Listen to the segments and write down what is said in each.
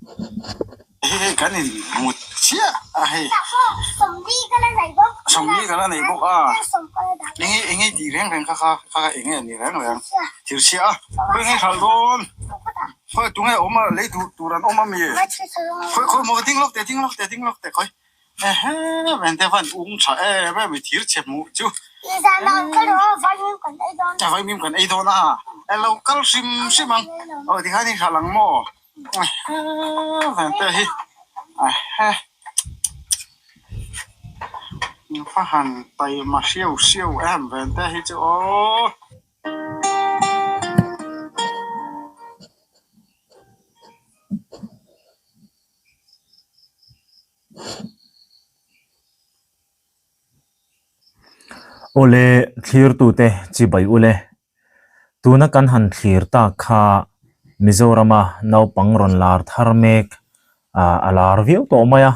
Hei hei kan in mut chiah a hei. Sawmli ka la nei bawk a. Enge enge tih reng reng kha kha kha kha enge a ni reng reng. Thir chhia a. Khawi nge hralh dawn? Khawi tunge awm a lei duh tur an awm a mi? Khawi khawi maw ding lawk teh ding lawk teh ding lawk teh khawi. Ehe vente van ung tha em em i thir chhe hmuh chu. Vaimim kan ei dawn a. Alo kal hrim hrim ang. Aw tikhan i hralh ang maw? Vente hi ka han taima hriau hriau em vente hi chu aw. Awle thlirtute chibai ule. Tuna kan han thlir tak kha Mizorama naupang rawn lar thar mek a lar viau tawh mai a.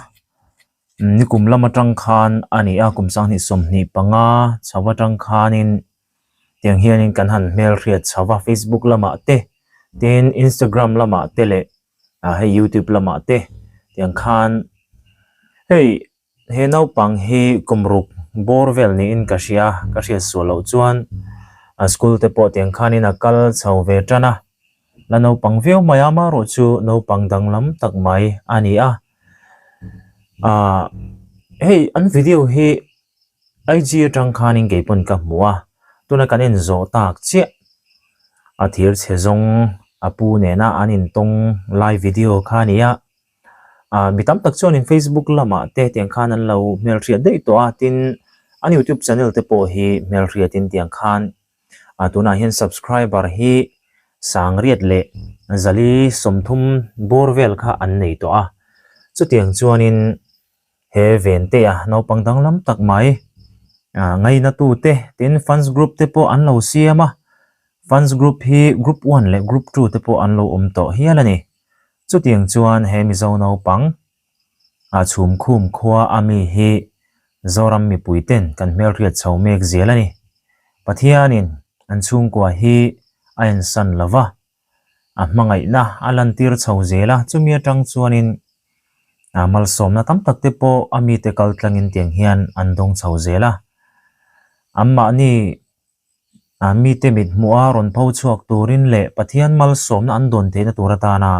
Nikum lam atang khan a ni a, kum sanghnih 25 chho atang khanin tiang hianin kan han hmelhriat chho va, Facebook lamah te, tin Instagram lamah te leh hei youtube lamah te tiang khan hei he naupang hi kum ruk bawr vel niin ka hria ka hriat sual loh chuan a school te pawh tiang khanin a kal chho ve tan a la naupang viau mai a amaherawh chu naupang danglam tak mai a ni a ah hei an video hi IG atang khanin kei pawn ka hmu a tuna kan en zawh tak chiah a thir chhe zawng a pu nena an intawng lai video kha a ni a ah mi tam tak chuanin facebook lamah te tiang khan an lo hmelhriat daih tawh a tin an youtube channel te pawh hi hmelhriatin tiang khan ah tunah hian subscriber hi sangriat leh zali 30 bawr vel kha an nei tawh a chutiang chuanin. He Ventea naupang danglam tak mai ah ngainatu te tin fans group te pawh an lo siam a, fans group hi group one leh group two te pawh an lo awm tawh hial a ni. Chutiang chuan he Mizo naupang ah chhumkhum khua a mi hi Zoram mipui ten kan hmelhriat chho mek zel a ni. Pathianin an chhungkua hi a ensan lo va. a hmangaihna a lantir chho zel a chumi atang chuanin ah malsawmna tam tak te pawh a mite kal tlangin tiang hian an dawng chho zel a anmahni ah mite mit hmuh a rawn pho chhuak turin leh Pathian malsawmna an dawn theihna tur atana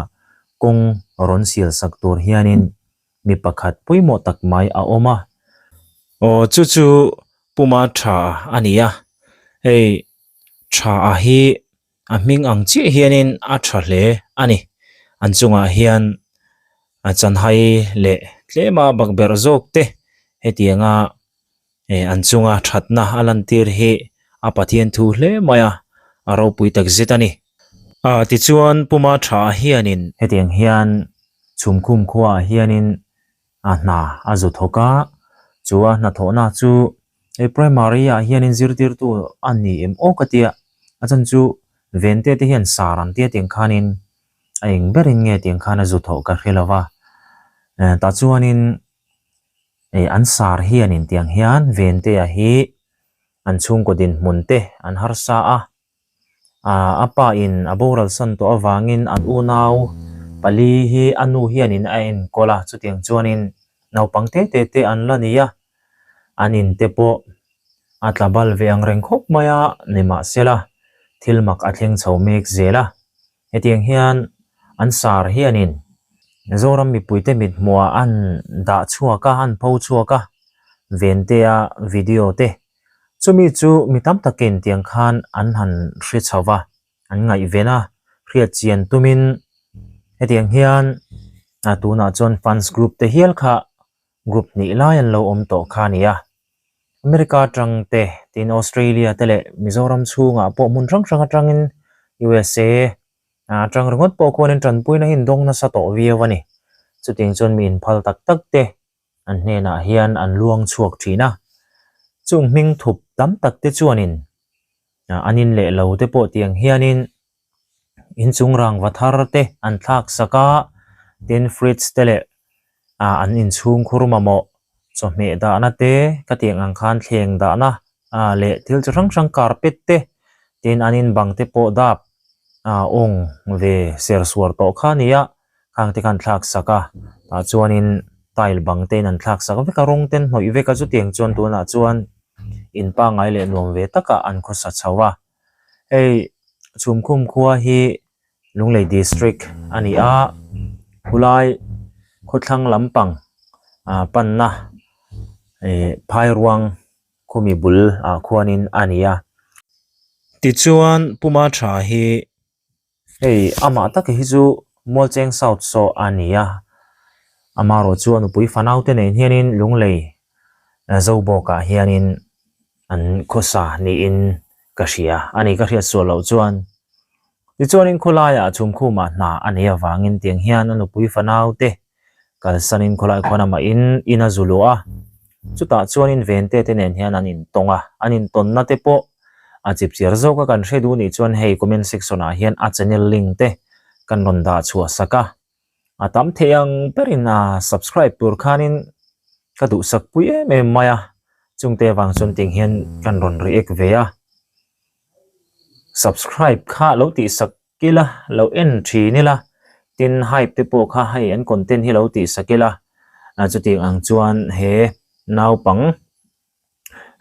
kawng rawn sial sak tur hianin mi pakhat pawimawh tak mai a awm a. Aw chu chu puma tha a ni a hei tha a hi. A hming ang chiah hianin a tha hle a ni. An chungah hian a chanhai leh tlema bakberh zawk te hetianga eh an chunga thatna a lantir hi a Pathian thu hle mai a, a ropui tak zet a ni. Ah tichuan Puma tha hianin hetiang hian chhumkhum khuaah hianin a hna a zu thawk a, chu a hnathawhna chu hei primary ah hianin zirtirtu a ni em aw ka tia, a chhan chu vente te hian sar an tia tiang khanin a eng berin nge tiang khan a zu thawh ka hre lo va, tah chuanin ih an sar hianin tiang hian vente ah hi an chhungkaw dinhmun te an harsa a. Aaa a pa in a boral san tawh avangin an unau pali hi a nu hianin a enkawl a, chutiang chuanin naupang te te te an la ni a, an in te pawh a tla bal ve ang reng khawp mai a, nimahsela thil mak a thleng chho mek zel a, hetiang hian an sar hianin Zoram mipuite mit hmuhah an dah chhuak a, an pho chhuak a, Ventea video te Chumi chu mi tam takin tiang khan an han hre chho va, an ngaihven a, hriat chian tumin hetiang hian tunah chuan fans group te hial kha group hnih lai an lo awm tawh kha a ni a. America atang te, tin Australia te leh Mizoram chhungah pawh hmun hrang hrang atangin USA atang ringawt pawh khuanin tanpuina hi an dawng nasa tawh viau a ni. Chutiang chuan mi inphal tak tak te an hnenah hian an luang chhuak thin a, chung hming thup tam tak te chuanin an in leh lo te pawh tiang hianin inchung rangva thar te an thlak sak a, tin fridge te leh an inchhung khur mamawh chawhmeh dahna te ka tiang ang khan thleng dahna leh thil chi hrang hrang carpet te tin an in bang te pawh dap awng ve ser suar tawh kha a ni a. Khang te kha an thlak sak a tah chuanin tile bang te in an thlak sak vek a rawng te an hnawih vek a chutiang chuan tunah chuan in pangngai leh nuam ve takah an khawsa chho a hei chhumkhum khua hi Lunglei district a ni a khulai khawthlang lampang ah panna ih phairuang khumi bul ah khuanin a ni a tichuan puma tha hi. Hei amah taka hi chu Mualcheng South saw a ni a, amaherawh chu a nupui fanau te nen hianin Lunglei Zobawkah hianin an khawsa niin ka hria a ni ka hriat sual loh chuan. Tichuanin khawlaiah chhumkhumah hna a nei avangin tiang hian a nupui fanau te Kalsanin khawlai khuan amah in in a zu luah a, chutah chuanin Vente te nen hian an intawng a, an intawnna te pawh a chipchiar zawk a kan hre duh nih chuan hei comment section ah hian a channel link te kan rawn dah chhuah sak a, a tam thei ang berin a subscribe tur khanin ka duhsak pui em em mai a, chungte avang chuan tiang hian kan rawn react ve a, subscribe kha lo tihsak ila lo en thin ila tin hype te pawh kha hei an content hi lo tih sak ila ah chutiang ang chuan he naupang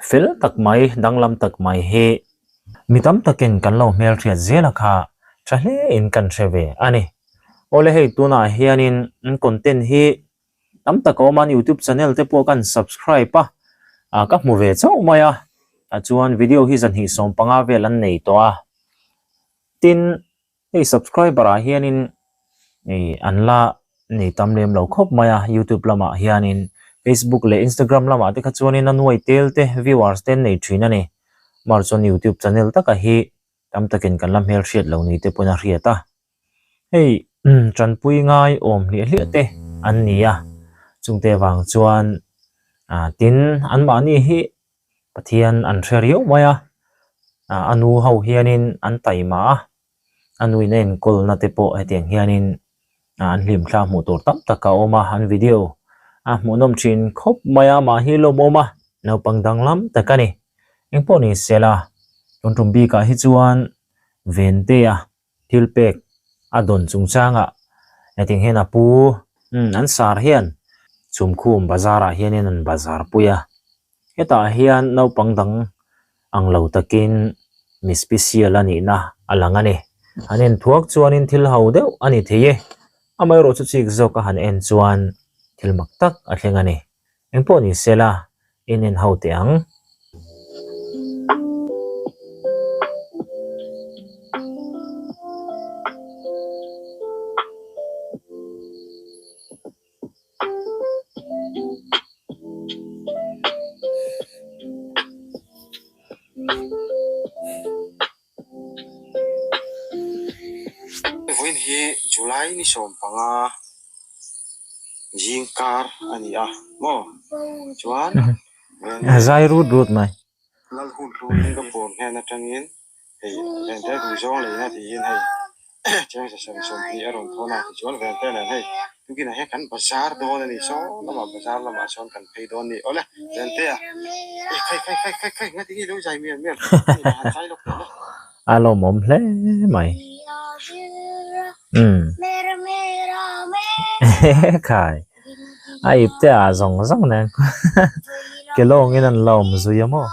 fel tak mai danglam tak mai hi mi tam takin kan lo hmelhriat zel a kha tha hle in kan hre ve a ni. Awle hei tunah hianin an content hi tam tak a awm a youtube channel te pawh kan subscribe a ah ka hmu ve chauh mai a ah chuan video hi zahnih 15 vel an nei tawh a. Tin, hei subscriber ah hianin ih an la nei tam lem lo khawp mai a youtube lamah hianin facebook leh instagram lamah te kha chuanin a nuai tel te viewers te an nei thin a ni. Mar chuan youtube channel taka hi tam takin kan la hmelhriat lo ni te pawhin a hriat a. Hei tanpui ngai awm hliah hliah te an ni a, chungte vang chuan ah tin anmahni hi Pathian an hre riau mai a, ah a nu ho hianin an taima a, a nuin a enkawlna te pawh hetiang hianin ah an hlimthla hmuh tur tam tak a awm a, an video a hmuhnawm thin khawp mai a, mah hi lawmawm a, naupang danglam tak a ni. Engpawh ni sela, tun tum bikah hi chuan Ventea thil pek a dawn chungchangah hetiang hian a pu umm an sar hian chhumkhum bazar ah hianin an bazar pui a hetah hian naupang dang ang lo takin mi special a nihna a lang a ni an en thuak chuanin thil ho deuh a ni thei e amaherawh chu chik zawk a han en chuan thil mak tak a thleng a ni engpawh ni sela in en ho teh ang. Vawiin hi July ni 15 zing kar a ni a maw chuan Zai rut rut mai. Lal hun hlu Singapore hnen atangin hei Vente duhzawng leina tiin hei cheng 720 a rawn thawn a tichuan Vente nen hei tukinah hian kan bazar dawn a ni saw lamah bazar lamah sawn kan phei dawn a ni awle Vente a eh khai khai khai khai khai ngati nge lo zai mial mial hei han zai lawk teh le. A lawmawm hle mai. Umm. Khai. A ip te ah zawng zawng nen ke lawngin an la awm zui a maw.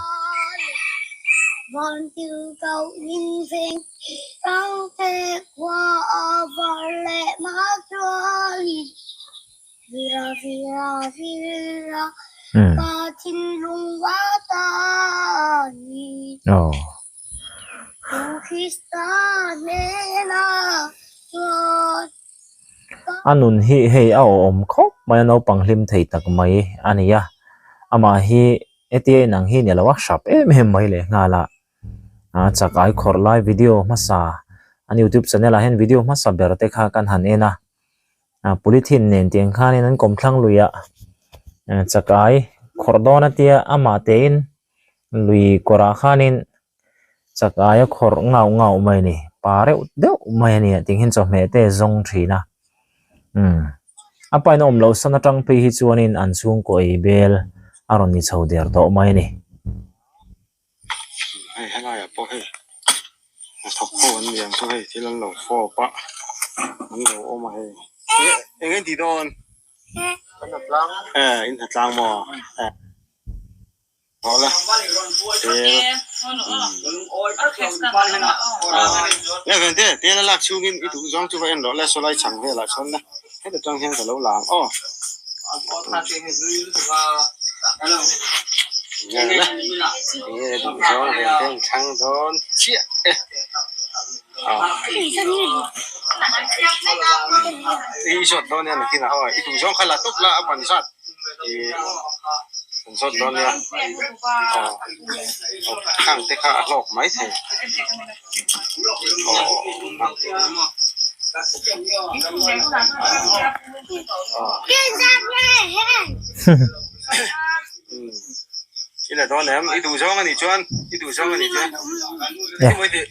Umm. Aw. A nun hi hei a awhawm khawp mai a naupang hlim thei tak mai a ni a amah hi hetia inang hi ni lo a hrap em em mai leh nghal a a chak ai khawrh lai video hmasa an youtube channel ah hian video hmasa ber te kha kan han en a a polythene nen tiang khanin an kawmthlang lui ah chak ai khawrh dawn a tia amah tein lui kawrah khanin chak aia khawrh ngau ngau mai a ni pa reuh deuh mai a ni a tiang hian chawhmeh te a zawng thin a umm a pain a awm loh san atang phei hi chuanin an chhungkaw ei bel a rawn ni chho der tawh mai a ni. Hei helaiah pawh hei hnathawk ho an ni ang chu hei thil an lo fawp a an lo awm a hei. Eng in ti dawn? Eh, in hnatlang maw? Eh. Haw la. Le ven te, te la lak chhungin i duh zawng chu va en rawh le, sawlai chhang velah chuan la. Heta tang hian ka lo la ang aw. Le le, enge duh zawng ven te an thlang dawn chiah e. I zawt dawn nia nakinah aw i duh zawng kha la tawp la a ban zat i kan zawt dawn nia aw khang te kha a hlawk mai thei aw khang te kha I la dawn em? I duh zawng a nih chuan, i duh zawng a nih chuan. I mawi tih.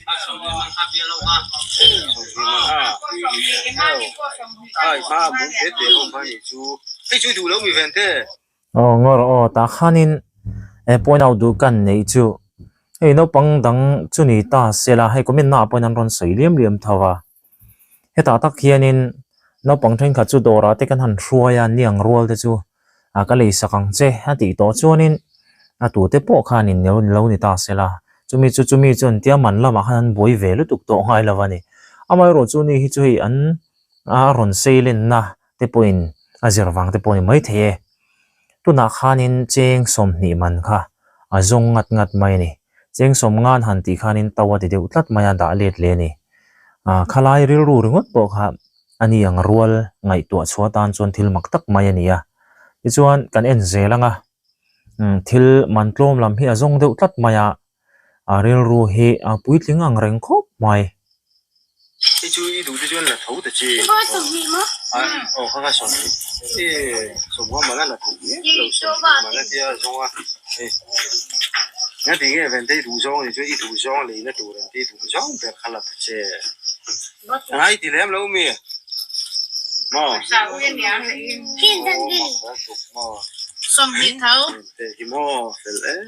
Ai hma a bum te te ho kha nih chu. Hei chu i duh lo mi ven te. Aw ngawr aw tah khanin eh point out duh kan neih chu hei naupang dang chu ni ta sela hei comment naah pawhin an rawn sawi liam liam tho a. Hetah tak hianin naupang thenkhat chu dawrah te kan han hruai a, niang rual te chu a ka lei sak ang che a tih tawh chuanin a tute pawh khanin lo lo ni ta se la, chumi chu chumi chuan tia man lamah khan an buai ve lutuk tawh ngai lo a ni. Amaherawh chu ni hi chu hei an a rawn sei lenna te pawhin a zir vang te pawh a ni maithei e. Tunah khanin cheng 20 man kha a zawng ngat ngat mai a ni. Cheng sawm ngan han tih khanin to a ti deuh tlat mai a, dah let leh a ni. Ah, khalai rilru ringawt pawh kha a ni ang rual ngaihtuah chhuah atan chuan thil mak tak mai a ni a. Tichuan kan en zel ang a, umm thil man tlawm lam hi a zawng deuh tlat mai a, a rilru hi a puitling ang reng khawp mai. Hei chu i duh te chuan la tho ta che. Aw kha kha 20 e 50 man a la tho miah lo 20 man a tia zawng a hei nga ti nge ven te i duh zawng ni chuan i duh zawng lei na tur an ti duh zawng ber kha la ta che. Ngai ti lem lo mi maw maw te hi maw fel em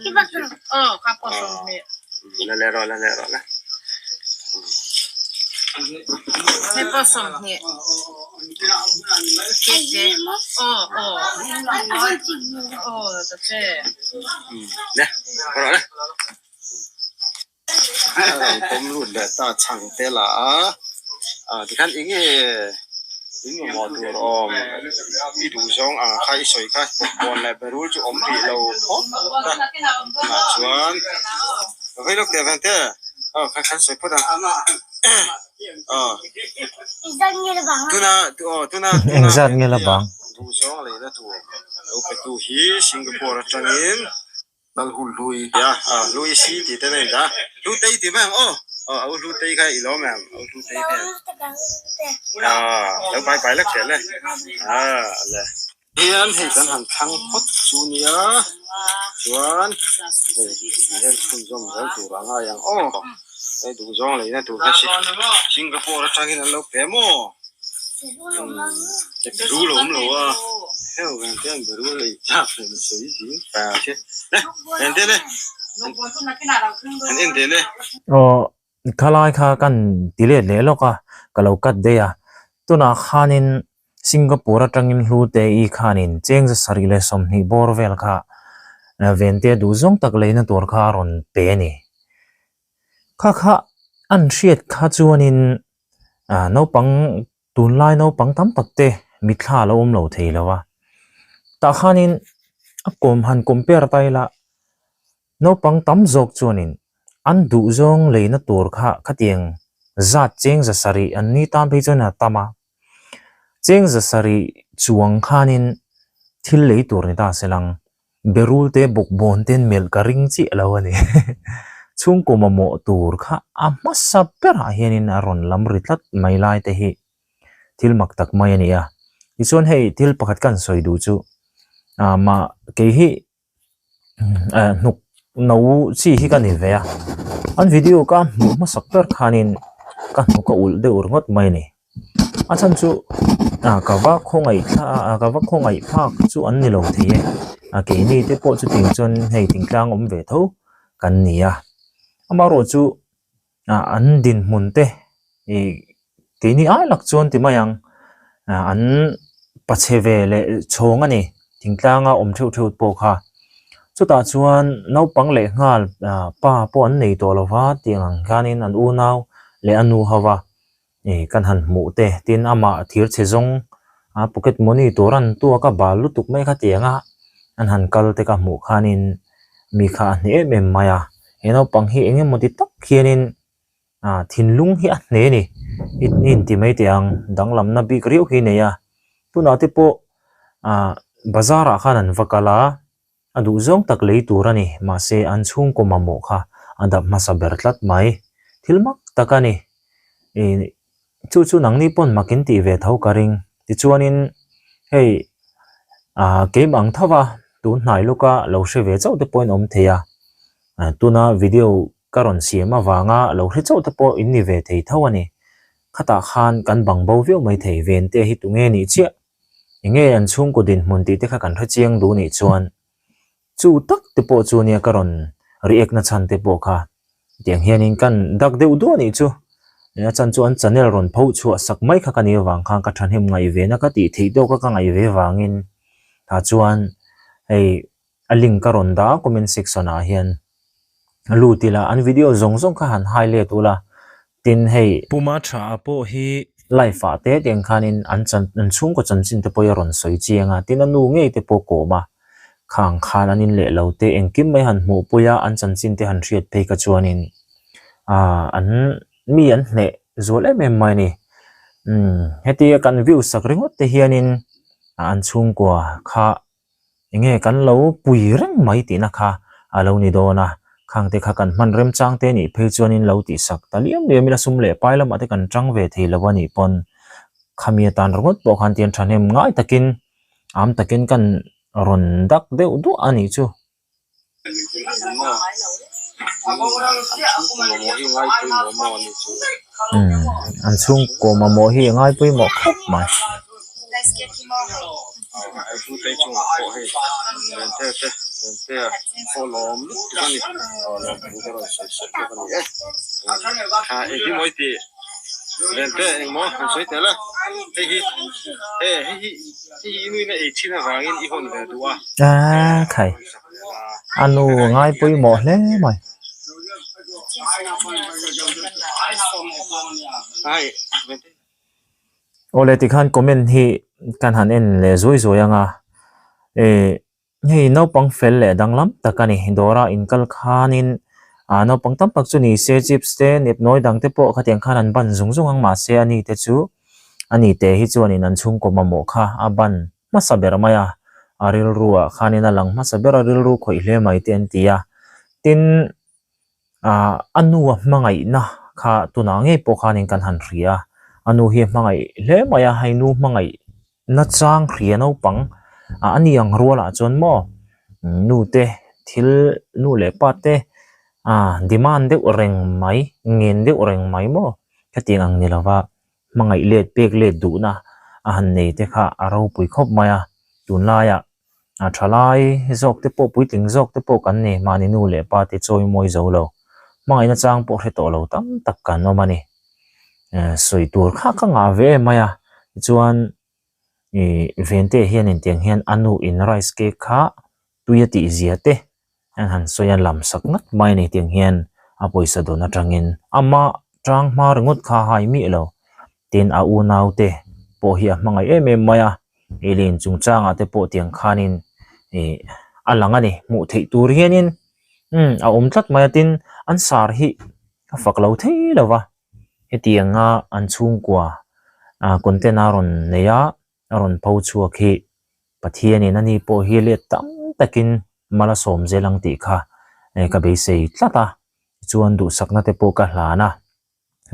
la leh rawh la leh rawh la le rawh le. A rawn pawm lut leh ta chhang te la a, ah tikhan eng nge in mamawh tur awm i duh zawng ang kha i sawi kha bawkbawn leh berul chu awm rih lo phawt a tunah chuan ka vei lawk teh veng te aw kha khan sawi phawt ang aw tuna aw tuna tuna Engzat nge la bang? Duh zawng leina tur lo pe tu hi Singapore atangin. Lal hun hlui tia a hlui si tih te nei ta hlu tei ti mai ang aw aw au hlu tei kha i lawm em au hlu tei te a lo bai bai lek zel e a le. Hian hei kan han thlang phawt chu nia chuan hei hian chhunzawm zel tur a ngai ang aw hei duhzawng leina tur kha Singapore atangin an lo pe maw. Berul a awm lo a, heu ven te an berul ei chak nen a sawi zing ta che le ven te le an en teh le. Aw khalai kha kan ti let leh lawk a, ka lo cut daih a, tunah khanin Singapore atangin hlu te i khanin cheng 720 bawr vel kha ven te duh zawng tak leina tur kha a rawn pe a ni. Kha kha an hriat kha chuanin ah naupang tunlai naupang tam tak te mitthla a lo awm lo thei lo a tah khanin a kawm han compare ta ila naupang tam zawk chuanin an duh zawng leina tur kha khatiang zat cheng 700 an ni tan phei chuan a tam a cheng 700 chuang khanin thil lei tur ni ta se lang. Berul te bawkbawn te an melh ka ring chiah lo a ni. Chhungkaw mamawh tur kha a hmasa berah hianin a rawn lam ri tlat mai lai te hi thil mak tak mai a ni a. Tichuan hei thil pakhat ka han sawi duh chu ah mah kei hi eh hnuk no chi hi ka ni ve a, an video ka hmuh hmasak ber khanin ka hnuk a ulh deuh ringawt mai a ni. A chhan chu ah ka va khawngaih thla a ka va khawngaih phak chu an ni lo thei e a keini te pawh chutiang chuan hei thingtlang awm ve tho kan ni a amaherawh chu ah an dinhmun te ih keini ai lak chuan ti mai ang. An pachhe ve leh chhawng a ni thingtlanga awm theuh theuh pawh kha. Chutah chuan naupang leh nghal pa pawh an nei tawh lo va tiang ang hianin an unau leh a nu ho va ih kan han hmuh te tin amah thir chhe zawng a pocket money tur an tuak a bal lutuk mai kha tiang a an han kal te ka hmuh khanin mi kha a hneh em em mai a he naupang hi eng emaw ti tak hianin ah thinlung hi a hneh a ni i inti mai teh ang danglamna bik riau hi a nei a tunah te pawh ah bazar ah khan an va kal a a duh zawng tak lei tur a ni mahse an chhungkaw mamawh kha a dap hmasa ber tlat mai thil mak tak a ni ih chu chu nangni pawn mak in tih ve tho ka ring tichuanin hei ah keimah ang tho va tun hnai lawka lo hre ve chauh te pawhin awm thei a tuna video ka rawn siam avanga lo hre chauh te pawh in ni ve thei tho a ni. Khatah khan kan bang bo viau mai thei ven te hi tunge nih chiah? Enge an chhungkaw dinhmun tih te kha kan hre chiang duh nih chuan chu tak te pawh chu nia ka rawn react na chhan te pawh kha tiang hianin kan dak deuh duah nih chu. A chan chu an channel rawn pho chhuah sak mai kha ka nih avang khan ka thahnem ngaih ve na ka tih theih tawk a ka ngaih ve vangin tah chuan hei a link ka rawn dah a comment section ah hian lut ila an video zawng zawng kha han hai let ula tin hei Puma tha ah pawh hi live ah te tiang khanin an chan an chhungkaw chanchin te pawh hi a rawn sawi chiang a tin a nu ngei te pawh kawm a khang khan an in leh lo te engkim mai han hmuh pui a an chanchin te han hriat phei kha chuanin ah an mi an hneh zual em em mai a ni umm hetia kan view sak ringawt te hianin an chhungkua kha Enge kan lo pui reng mai tihna kha a lo ni dawn a, khangte kha kan hman remchang te nih phei chuanin lo tihsak ta liam liam ila sum leh pai lamah te kan tang ve thei lo a nih pawn khami atan ringawt pawh khan tian thahnem ngai takin am takin kan rawn dak deuh duah a nih chu. An chhungkaw mamawh hi a ngai pawimawh khawp mai. Aaa khai a nu ngai pawimawh hle mai. Awle tikhan comment hi kan han en leh zuai zuai ang a eh hei naupang fel leh danglam tak a ni dawra inkal khanin ah naupang tam tak chu ni se chips te nepnawi dang te pawh khatiang khan an ban zung zung ang mahse ani te chu ani te hi chuanin an chhungkaw mamawh kha a ban hmasa ber mai a a rilru ah khanin a lang hmasa ber a rilru khawih hle mai te an ti a tin ah a nu a hmangaihna kha tunah ngei pawh khanin kan han hria a a nu hi a hmangaih hle mai a hei nu hmangaih na chang hria naupang ah a ni ang rualah chuan maw nu te thil nu leh pa te ah demand deuh reng mai ngen deuh reng mai maw hetiang ang ni lova hmangaih let pek let duhna a han nei te kha a ropui khawp mai a tunlaiah a thalai zawk te pawh puitling zawk te pawh kan ni mahni nu leh pa te chawi mawi zo lo hmangaihna chang pawh hre tawh lo tam tak kan awm a ni eh sawi tur kha ka ngah ve em mai a tichuan ih vente hianin tiang hian a nu in rice cake kha tui a tih zia te an han sawi a lam sak ngat mai a ni tiang hian a pawisa dawn atangin ama tang hma ringawt kha a hai miah lo tin a unau te pawh hi a hmangaih em em mai a alien chungchangah te pawh tiang khanin ih a lang a ni hmuh theih tur hianin umm a awm tlat mai a tin an sar hi a fak lo thei lo va hetianga an chhungkua ah content a rawn nei a a rawn pho chhuak hi Pathianin ani pawh hi let tam takin mal a sawm zel ang tih kha ka beisei tlat a, tichuan duhsakna te pawh ka hlan a,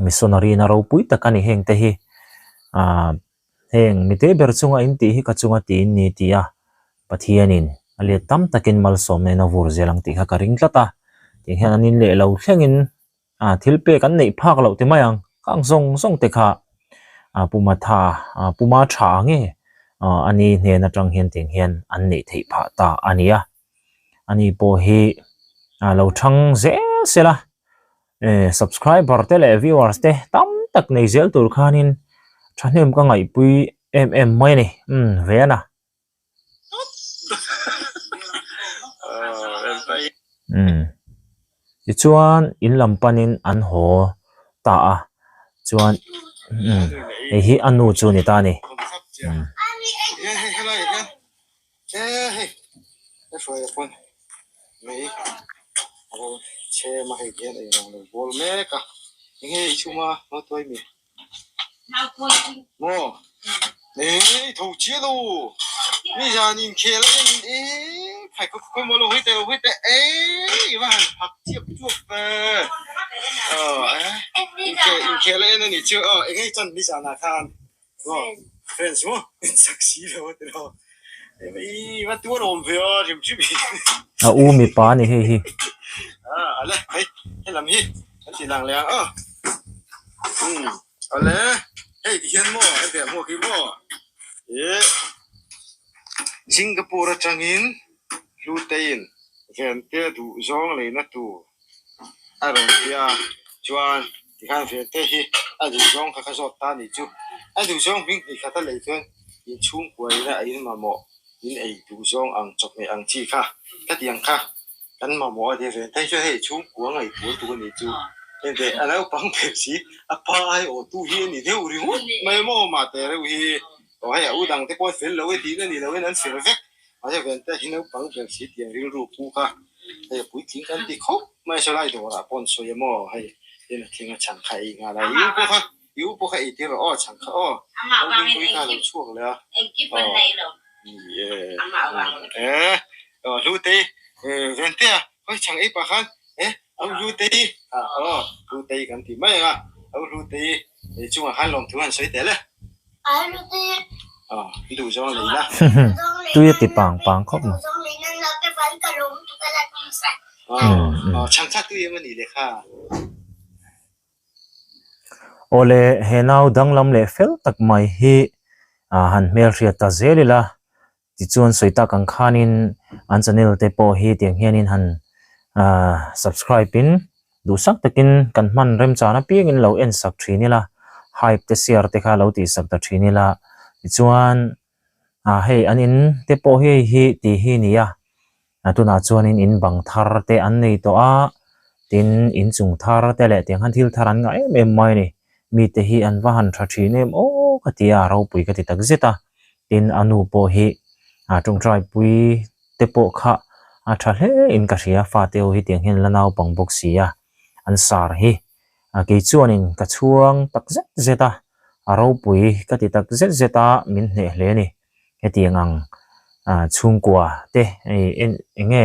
missionary na ropui tak a ni heng te hi ah heng mite ber chunga in tih hi ka chunga tih in ni ti a, Pathianin a let tam takin malsawmna in a vur zel ang tih kha ka ring tlat a, tiang hian an in leh lo thlengin ah thil pek an neih phak loh ti mai ang kang zawng zawng te kha ah puma tha ah puma tha nge ah ani hnen atang hian tiang hian an neih theih phah ta a ni a ani pawh hi ah lo thang zel sela eh subscriber te leh viewers te tam tak nei zel tur khanin thahnem ka ngaihpui. em em mai a ni umm ve a na. Umm tichuan in lam panin an haw ta a chuan umm hei hi a nu chu a ni ta a ni umm. Maw? Ee, tho chiah lo. Nizan inkhel a en ee, khai khaw khaw maw lo hawi teh lo hawi teh ee, i va han phak chiap chuap ve. Aw, inkhel inkhel a en a nih chu aw, eng nge chan nizan ah khan maw friends maw in sak si lo a ti lo. I va tuar awm ve aw hrim hrim hi. A u mipa a ni hei hi. Ah, ale, hei, helam hi kan ti lang leh ang aw. Umm, ale, hei ti hian maw, hei beh hmuak hi maw, ih Singapore atangin Hlutein Vente duh zawng leina tur a rawn ti a, chuan tikhan Vente hi a duh zawng kha ka zawt ta a nih chu, a duh zawng hming hnih khat a lei chuan inchhungkua ina a in mamawh in ei duh zawng ang chawhmeh ang chi kha ka ti ang kha kan mamawh a nia Vente hi chuan hei chhungkua ngaihtuah lutuk a nih chu engteh a naupang ber si a pa ai awh tu hi a ni deuh ringawt mai maw mah teh reuh hi aw hei a u dang te pawh an fel lo e tihna ni lo in an fel vek mahse Vente hi naupang ber si tiang rilru pu kha hei a puitling kan ti khawp mai saw lai dawrah pawh an sawi a maw hei tin a thing a chhan kha ei nghal a i u pawh kha I u pawh kha ei tir rawh aw chhang kha aw. Lo ding pui kha lo chhuak leh a. Aw ni e. E aw Hlutei e Ventea hawi chhang ei pah khan e au Hlutei ah aw Hlutei kan ti mai ang a au Hlutei ei chungah khan lawmthu han sawi tel e. Aw i duh zawng lei la. Tui a ti pang pang khawp mai. Aw chhang kha tui em a nih leh kha. Awle, he nau danglam leh fel tak mai hi han hmelhriat ta zel ila, tichuan sawi tak ang khanin an channel te pawh hi tiang hianin han subscribe in duhsak takin kan hman remchan apiangin lo en sak thin ila, hype te share te kha lo tihsak ta thin ila, tichuan hei an in te pawh hi hei hi tih hi a ni a. A tunah chuanin in bang thar te an nei tawh a, tin inchung thar te leh tiang khan thil thar an ngah em em mai a ni. Mite hi an va han tha thin em aw ka ti a, ropui ka ti tak zet a. Tin a nu pawh hi a tawngtai pui te pawh kha a tha hle in ka hria, fate ho hi tiang hian la naupang bawk si a, an sar hi a kei chuanin ka chhuang tak zet zet a, a ropui ka ti tak zet zet a, min hneh hle a ni. Hetiang ang chhungkua te eng nge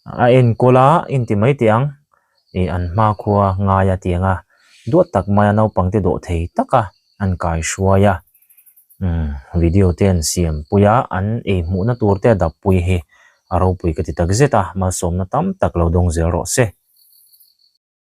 a enkawl a inti mai teh ang ih an hmakhua ngai a tiang a duat tak mai a naupang te dawh thei tak a an kai hruai a umm video te an siam pui a an ei hmuhna tur te a dap pui hi a ropui ka ti tak zet a malsawmna tam tak lo dawng zel rawh se.